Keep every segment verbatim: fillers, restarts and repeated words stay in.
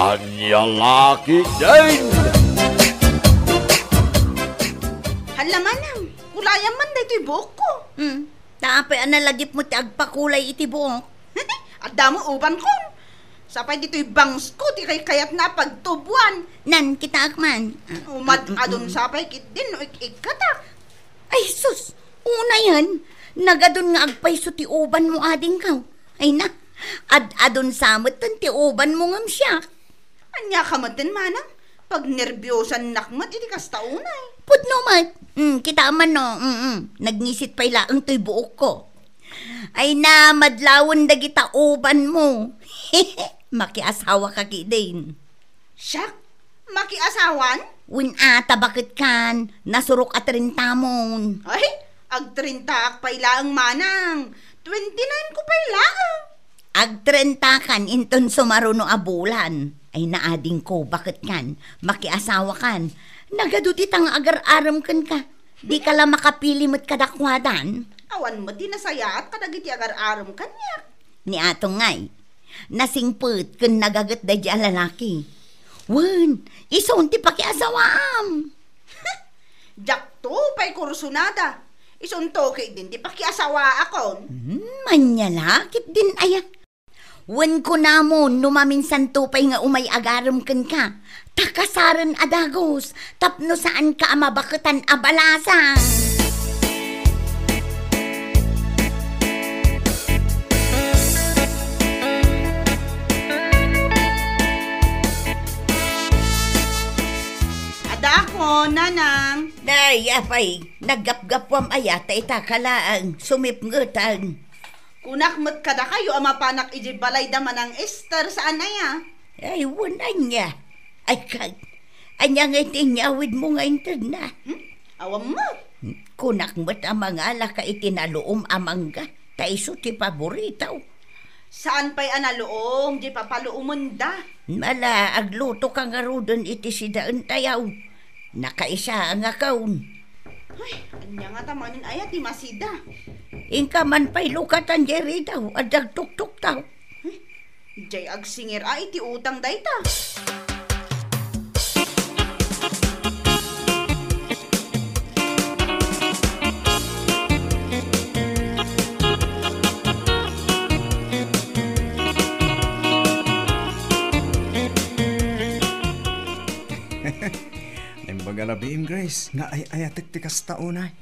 Ania la ketdin? Hala, manang, kulayam man daytoy buokko. Hmm, ta apay a nalagipmo ti agpakulay iti buok? Adda met ubankon. Sapay ditoy bangsko ti kaykayatna a pagtuboan. Nan, kitaek man. Umad-adun sapay ketdin no ik-ikkatak. Ay, sus! Unayen, nagadun nga agpayso ti ubanmo, adingko. Ay na, ad-adun sa metten ti ubanmo ngem siak. Ania ka metten, manang? Pagnerbiosannak met iti kasta unay. Pudno met. Mm, kitaem man no, mm, mm. Nagngisit pay laeng toy buokko. Ay na, madlawen dagita ubanmo. Makiasawa ka ketdin. Siak? Makiasawan? Wen a, ta baket kan, nasurok a trentamon. Ay, agtrentaak pay laeng, manang. Twenty-nine ko pay laeng. Agtrenta kan inton sumaruno a bulan. Ay, naadingko, baket kan, makiasawa kan. Nagadu dita nga agar-arem kenka. Dika la makapili met kadakuadan. Awan met ti nasayaat kadagiti agar-arem kaniak. Ni Atong ngay, nasingpet ken nagaget daydi a lalaki. Wen, isun ti pakiasawaam. Diakto pay kursunada. Isunto ketdin ti pakiasawaakon. Hmm, ania la ketdin aya. Wen kunamon no maminsanto pay nga umay agarem kenka, ta kasaren a dagus, tapno saanka a mabaketan a balasang. Adda ako, nanang. Day, apay, naggapgapuam aya ta ita ka laeng, sumipngetan. Kunak met kadakayo a mapanak idiay balay da Manang Ester, saan aya? Ay, wen ania. Ay, kag, ania ngay ti inyawidmo nga intedna? Hmm? Awan met. Kunak met a mangalaka iti naluom a mangga, ta isu ti paboritaw. Saan pay a naluom, di papaluomenda. Mala, agluto ka ngaruden iti sidaen tayaw. Nakaisa nga kaon. Ay, ania ngata manen aya ti masida? Inka man pay lukatan, Jerry, daw, adda agtuktuktaw. Ay, diay agsingir a iti utang dayta. Naimbag a rabiim, Grace, nga ay-ayatek ti kasta unay.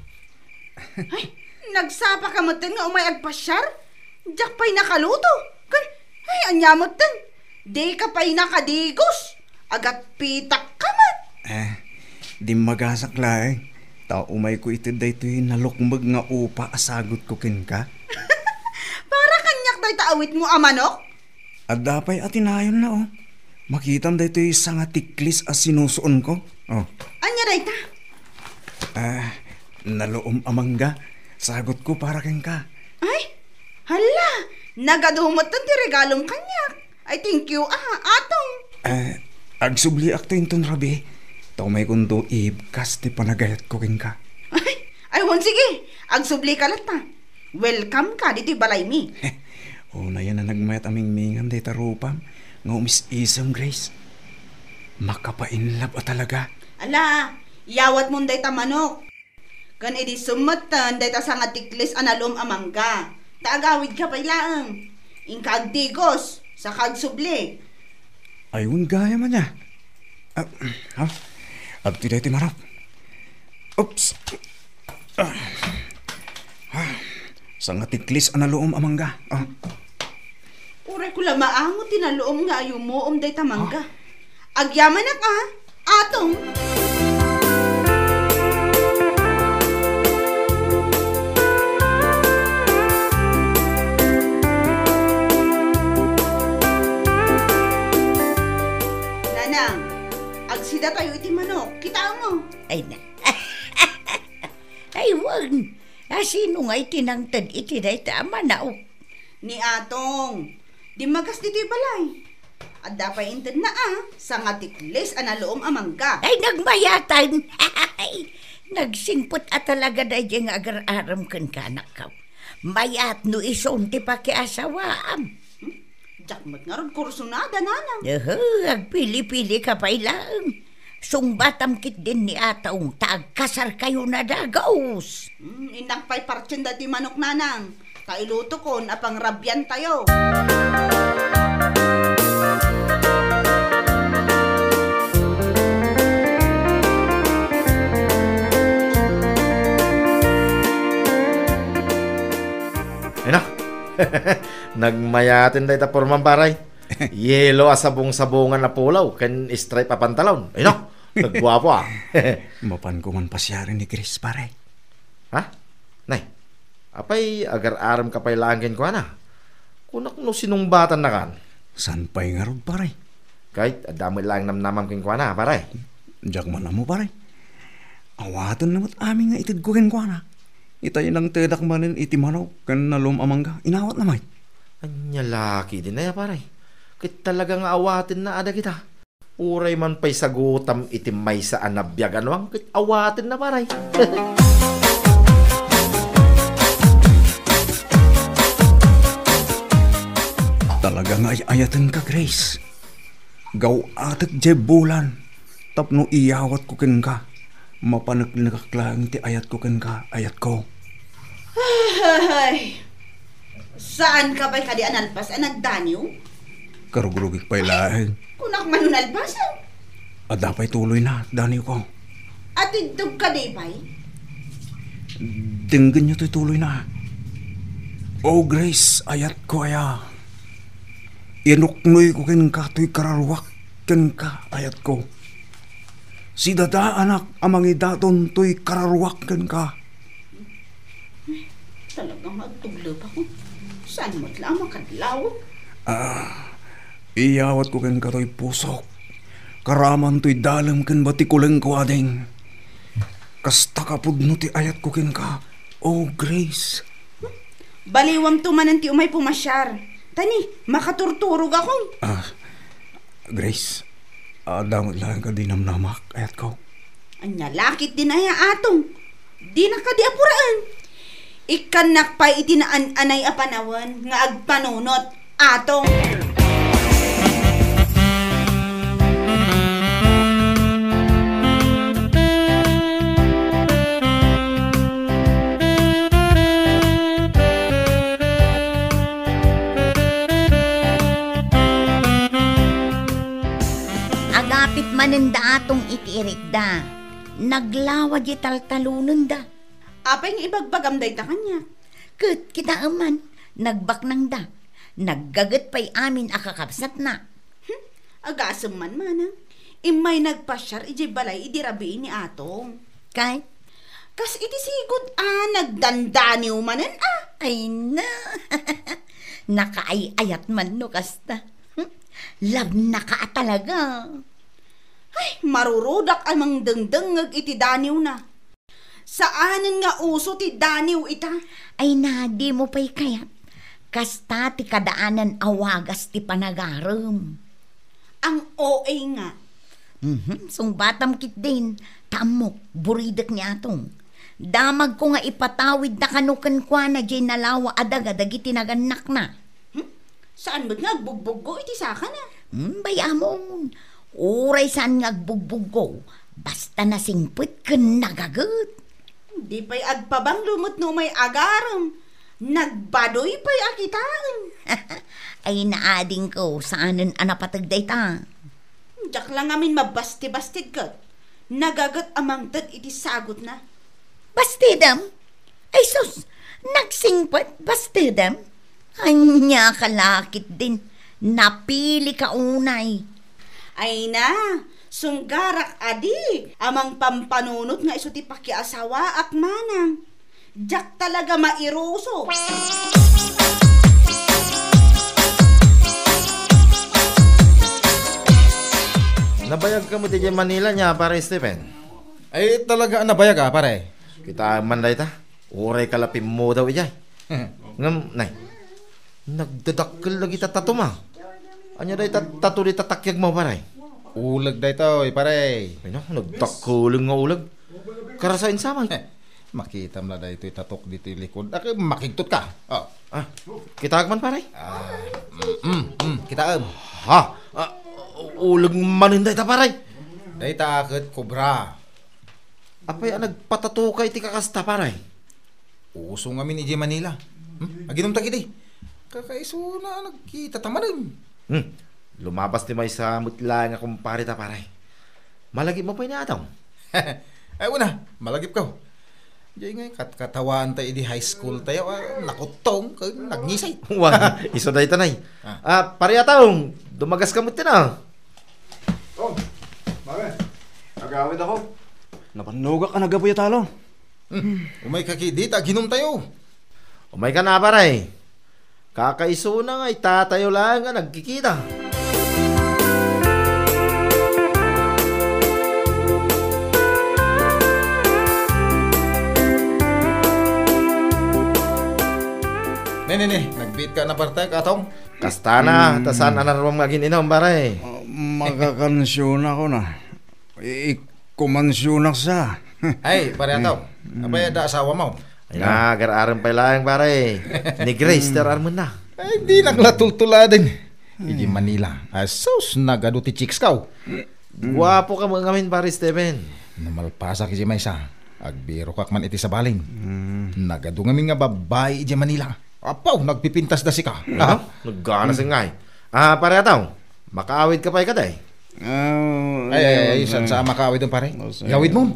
Ay, nagsapa ka metten nga umay agpasiar? Diak pay nakaluto. Ken, ay, ania metten? Dika pay nakadigos. Agatpitak ka met. Eh, dimmagasak laeng. Ta umayko ited daytoy nalukmeg nga upa a sagutko kenka. Para kaniak dayta awitmo a manok? Adda pay a tinayonna, oh. Makitam daytoy sangatiklis a sinusuonko. Oh. Ania dayta? Ah, naluom a mangga. Sagutko para kenka. Ay, hala, nagadu metten ti regalom kaniak. Ay, thank you, ah, Atong. Ah, agsubliakto inton rabii. Ta umaykonto ibkas ti panagayatko kenka. Ay, ay, wen, sige, agsublika latta. Welcome ka ditoy balaymi. Unayen a nagmayat a mingmingam dayta rupam nga umis-isem, Grace. Makapa-inlove a talaga. Ala, iyawatmon dayta manok. Ken idi summetten dayta sangatiklis a naluom a mangga, ta agawidka pay laeng. Inka agdigos, saka agsubli. Ay, wen gayam aya. Ah, ha? Adtoy daytoy manok. Oops. Ah. Ah. Sangatiklis a naluom a mangga. Ah. Uray ko la maangot ti naluom nga ayumoom dayta mangga. Ah. Agyamanak, ah, Atong. Nanang, agsidatayo iti manok. Kitaem mo? Ay, na. Ay, wen. A, sino nga iti nangted iti dayta a manok? Ni Atong. Dimmagas ditoy balay. Adda pay intedna a sangatiklis a naluom a mangga. Ay, nagmayatan! Nagsingpet a talaga daydiay nga agar-arem kenka, anakko. Mayat no isun ti pakiasawaam. Hmm? Diak met ngarud kursunada, nanang. Ehe, agpili-pili ka pay laeng. Sungbatam ketdin ni Atong ta agkasarkayo nadagus. Hmm, innak pay partien daytoy manok, nanang. Ta ilutokon a pangrabiantayo. Ay na. Nagmayaten dayta pormam, pare. Yelo a sabong-sabongan a polo ken stripe a pantalon. Ay na. Nagguapo, ah. Mapanko man pasiaren ni Grace, pare. Ha? Nay, apay agar-arem ka pay laeng kenkuana? Kunak no sinungbatannakan. Saan pay ngarud, pare? Ket adda met laeng namnamam kenkuana, pare. Diak man ammo, pare. Awatenna met amin nga itedko kenkuana. Itay nangtedak manen iti manok ken nalum a mangga, inawatna met. Ania la ketdin aya, pare? Ket talaga nga awatenna a dagita. Uray man pay sagutam iti maysa a nabiag a nuang ket awatenna, pare. Talaga nga ay-ayatenka, Grace. Gaw-atek diay bulan tapno iyawatko kenka. Mapaneknekak laeng ti ayatko kenka, ayatko. Ay, saanka pay kadi a nalpas a nagdaniw? Karugrugik pay laeng. Kunak man no nalpas, ah. Adda pay tuloyna, daniwko. Atiddog kadi pay? Denggenyo toy tuloyna. Oh, Grace, ayatko aya. Inuknoyko kenka toy kararuak kenka, ayatko. Sidadaanak a mangidaton toy kararuak kenka. Talaga nga agtuglepakon. Saan met la a makadlaw? Ah, iyawatko kenka toy pusok. Karaman toy dalem ken batikulengko, ading. Kasta ka pudno ti ayatko kenka, oh Grace. Baliwamto manen ti umay pumasiar. Ta ni, makaturturogakon. Ah, Grace, adda met laeng kadi namnamak, ayatko. Ania la ketdin aya, Atong? Dina kadi apuraen. Ikkannak pay iti naan-anay a panawen nga agpanunot, Atong. Agapit manen da Atong iti irikda. Naglawa di taltalonenda. Apay nga ibagbagam dayta kaniak? Ket kitaem man, nagbaknangda. Naggaget pay amin a kakabsatna. Hmm, agasem man, manang. Immay nagpasiar idiay balay idi rabii ni Atong. Kay? Kas iti sigud a nagdandaniw manen a. Ay na. Nakaay-ayat man no kasta. Hmm? Labnaka a talaga. Ay, marurudak a mangdengdengngeg iti daniwna. Saanen nga uso ti daniw ita. Ay na, dimo pay kayat. Kasta ti kadaanan a wagas ti panagarem. Ang O A nga. Mhm, sungbatam ketdin, ta ammok, buridek ni Atong. Damagko nga ipatawidda kano kenkuana diay nalawa a daga dagiti nagannakna. Hmm? Saan met nga agbugbuggo iti sakana? Hmm, bay-amon. Uray saan nga agbugbuggo, basta nasingpet ken nagaget. Di pay agpabanglo met no umay agarem. Nagbadoy pay a kitaen. Ay naadingko, saanen a napateg dayta. Diak la ngamin mabastibasted ket nagaget a mangted iti sagutna. Bastidem? Ay sus, nagsingpet, bastidem? Ania ka la ketdin, napili ka unay. Ay na, sunggarak adi a mangpampanunot nga isu ti pakiasawaak manang. Diak talaga mairuso. Nabayag ka met idiay Manila nia, pare Stephen? Ay, talaga a nabayag a, pare. Kitaem man dayta. Uray ka la pimmudaw idiay. Ngem, nay, nagdadakkel dagita tatom a. Ania dayta tato dita takyagmo, pare? Uleg daytoy, pare. Ay, no, nagdakkeleng nga uleg. Karasaen sa, may. Makitam la daytoy tatok ditoy likod. Ak-, makigtot ka. Oh. Ah, kitaek man, pare? Ah, mm, mm, mm, kitaem. Ha? Ah, uleg manen dayta, pare? Dayta ket kobra. Apay a nagpatatoka iti kakasta, pare? Uso ngamin idiay Manila. Hmm? Aginumta ketdi. Kakaisuna a nagkitata manen. Hmm. Lumabas ti maysa met laeng a kumpareta, pare. Malagipmo pay ni Atong? Ay, una, malagipko. Diay ngay, kat-, katawaan tayo idi high school tayo, ah, nakuttong, ken nagngisay. Wan, isu dayta, nay. Ah. Ah, pare Atong, dumagaska met ti na. Oh, pare, agawidakon. Napannogak a naggapu ya talon. Hmm, umayka ketdi ta aginumtayo. Umayka na, pare. Kakaisuna nga itatayo laeng a nagkikita. Ne, ne, ne, nagbiitka a napartek, Atong? Kasta na, ta saan a naruam nga agin-inom, pare? Ah, makakansionakon a. I-, ikumansionak sa. Ay, pare Atong. Apay, adda asawamo? Ay, nagar-arem pay laeng, pare. Ni Grace, ti ar-armenna. Ay, dinak la tultuladen. Idiay Manila. Asus, nagadu ti chicks ko. Guapoka met ngamin, pare Steven. No malpasak idiay maysa, agbirokak man iti sabalin. Nagadu ngamin nga babbai idiay Manila. Apaw, nagpipintasda sika. Ah, nagana singay. Ah, pare Atong, makaawidka pay kadi? Ah, ay, ay, ay, saan, saan makaawid, pare? Yawidmo.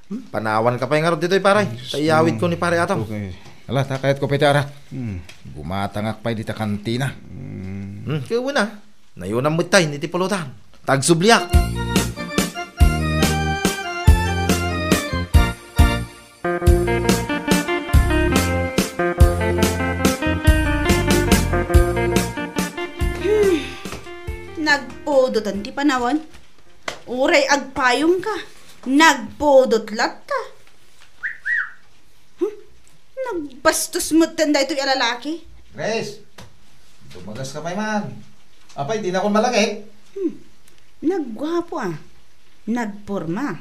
Hmm, panawanka pay ngarud ditoy, pare. Ta iyawidko ni pare Atong. Okay. Ala, ta kayatko pay ti arak. Hmm. Gumatangak pay dita kantina. Hmm. Hmm, kaya na. Nayunam met tay, iti pulutan. Tagsubliak. Hmm. Nagpudotan ti panawen. Uray agpayongka, nagpudot latta. Hmm? Nagbastos metten daytoy a lalaki. Grace, dumagaska pay man. Apay, dinakon malagip? Hmm. Nagguapo a. Nagporma.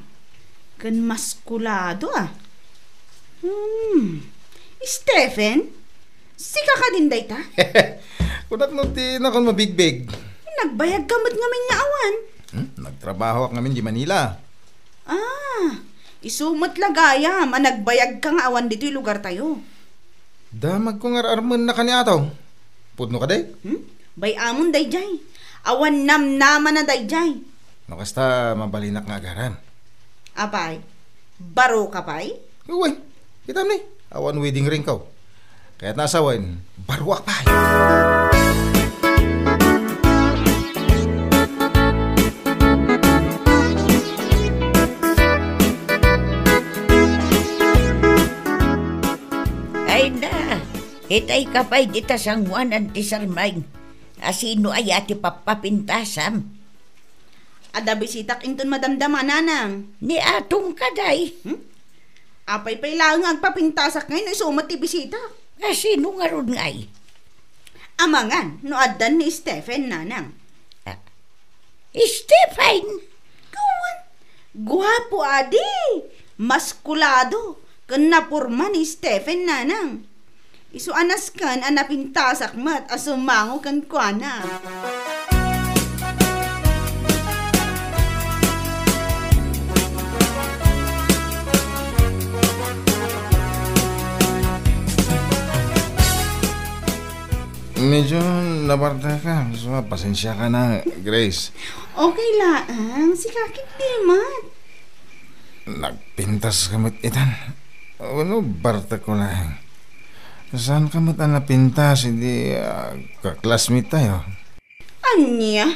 Ken maskulado a. Hmm. Stephen? Sika kadin dayta? Kunak no ti nakon mabigbig. Nagbayagka met ngamin nga awan. Hmm? Nagtrabahoak ngamin di Manila. Ah, isu met la gayam a nagbayagka nga awan ditoy lugartayo. Damagko nga ar-armenna kaniato. Pudno kadi? Hmm? Bay-amon dayjay. Awan namnamana dayjay. No kasta, mabalinak nga agarem. Apay, baroka pay? Uy, kitam ni, awan wedding ring ko. Kayatna a sawen, baroak pay. Ay na, itay ka pay dita sangoanan ti sarmaing. Asino aya ti pappapintasam? Adda bisitak inton madamdama, nanang. Ni Atong kadi. Hmm? Apay pay laeng nga agpapintasak ngay no isu met ti bisitak? Asino ngarud ngay? Amangan no addan ni Stephen, nanang. Ah, Stephen? Kawan, guapo adi. Maskulado. Ken naporma ni Stephen, nanang. Isu a nasken a napintasak met a sumango kenkuana. Medyo napartek ka. So, pasensiaka na, Grace. Okay laeng. Sika ketdi met. Nagpintaska met itan. Wenno, bartekko laeng. Saanka met a napintas idi, ah, ka-classmate tayo? Ania?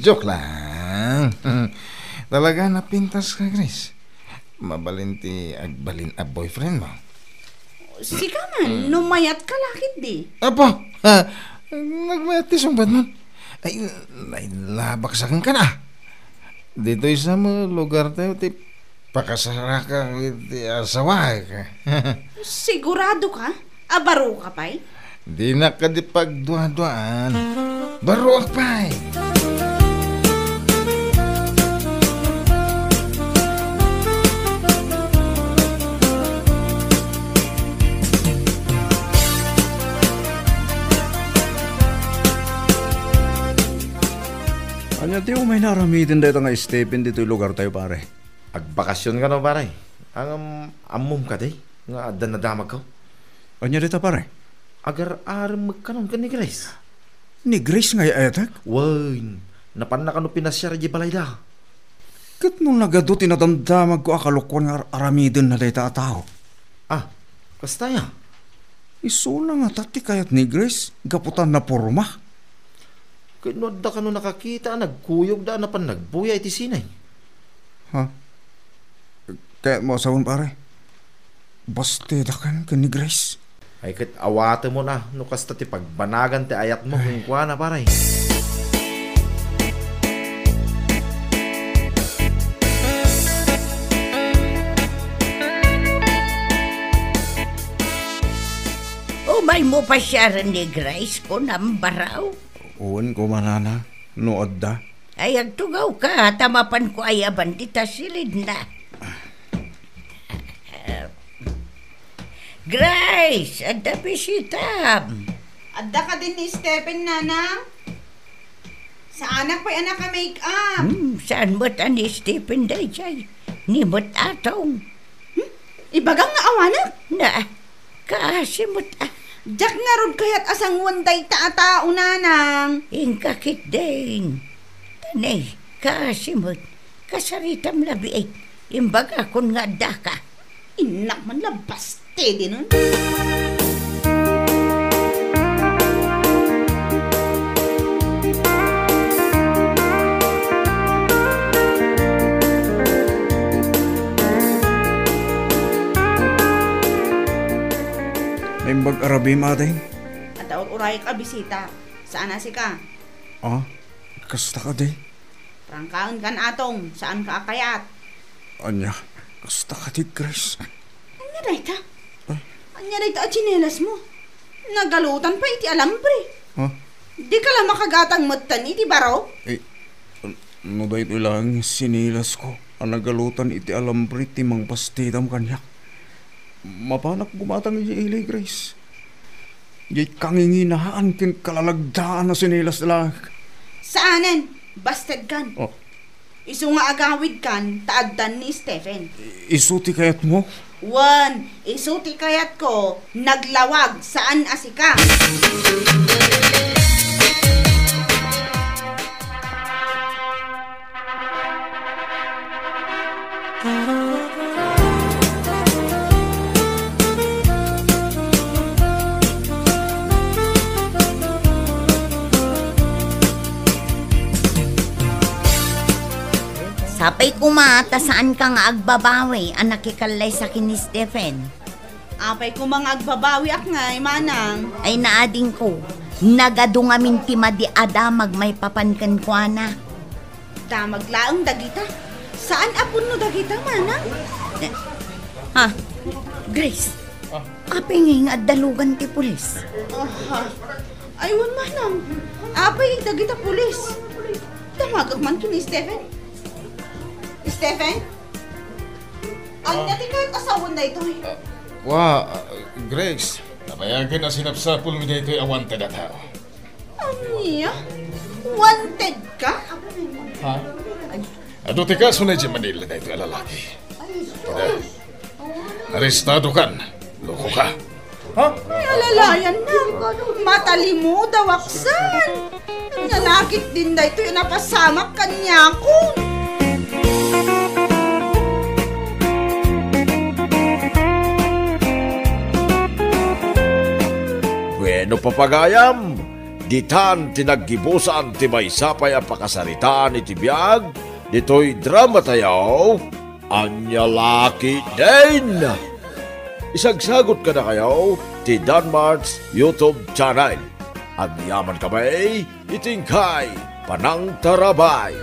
Joke lang. Talaga napintaska, Grace. Mabalin ti agbalin a boyfriend mo. Sika man, no mayatka la ketdi. Apo, nagmayat ti sungbatmo. Ay, nailabak sa kenka na. Ditoy sa mo lugar tayo ti pakasaraka iti asawaek. Sigurado ka? A, baroka pay? Dinak kadi pagduaduaan. Baroak pay! Ania ti umayna aramiden dayta nga Stephen ditoy lugartayo, pare? Agbakasyon kano, pare? Ngem ammom kadi nga adda nadamagko? Ania dayta, pare? Agar-arem met kanon ken ni Grace. Ni Grace nga ay-ayatek? Wen, napanna kano pinasiar idiay balayda. Ket no nagadu ti nadamdamagko a kalokuan nga ar-, aramidenna dayta a tao. Ah, kasta aya? Isuna ngata ti kayat ni Grace gapu ta naporma. Ket no adda kano nakakita a nagkuyogda a napan nagbuya iti sine? Ha? Kayatmo a sawen, pare? Bastedakan ken ni Grace. Ay, ket awatemon a no kasta ti pagbanagan ti ayatmo kenkuana, pare. Umaymo pasiaren ni Grace, kunam, Baro? Wen koma, nana, no adda. Ay, agtugawka, ta mapanko ayaban dita silidna. Grace, adda bisitam. Adda kadin ni Stephen, nana? Saanak pay a naka-make-up. Hmm, saan met a ni Stephen daydiay? Ni met Atong. Hmm? Ibagam nga awanak? Na, kaasi met a. Diak ngarud kayat a sangoen dayta a tao, nanang. Inka ketdin. Tanay, kaasi met. Kasaritam labiit. Imbagakon nga addaka. Innak man la, bastedinen. Naimbag a rabim, ading? Adda ur-urayek a bisita. Saan a sika? Ah, kasta kadi? Prangkaenkan, Atong, saanka a kayat. Ania, kasta kadi, Grace? Ania dayta? Ah? Ania dayta a tsinelasmo? Nagalutan pay iti alambre. Ah? Dika la makagatang metten iti baro? Eh, no daytoy laeng nga sinelasko a nagalutan iti alambre ti mangbastedam kaniak, mapanak gumatang idiay ili, Grace. Diay kanginginaan ken kalalagdaan a sinelas laeng. Saanen, bastedkan. Oh. Isu nga agawidkan ta addan ni Stephen. Isu ti kayatmo? Wen, isu ti kayatko, naglawag, saan a sika. Sapay koma ta saanka nga agbabawi a nakikallaysa ken ni Stephen. Apay koma nga agbabawiak ngay, manang? Ay, naadingko, nagadu ngamin ti madi a damag maipapan kenkuana. Damag laeng dagita? Saan a pudno dagita, manang? Eh, ha? Grace, ah, apay ngay nga adda lugan ti pulis? Aha. Ay, wen, manang. Apay dagita pulis? Damagak man ken ni Stephen. Stephen? Ania ti kayat a sawen daytoy? Ah, wa, ah, Grace. Nabayagen a sinapsapulmi daytoy a wanted a tao. Ania? Wanted ka? Ha? Adu ti kasona idiay Manila daytoy a lalaki. Ida. Arestadokan. Lokoka. Ha? Ay, alalayan na. Matalimudawak san. Ania la ketdin daytoy a napasamak kaniakon. Bueno, papagayam, ditan ti naggibusan ti maysa pay a pakasaritaan iti biag ditoy dramatayo. Ania la ketdin? Isagsagut kadakayo ti Danmart's YouTube channel. Agyamankami iti inkay panangtarabay.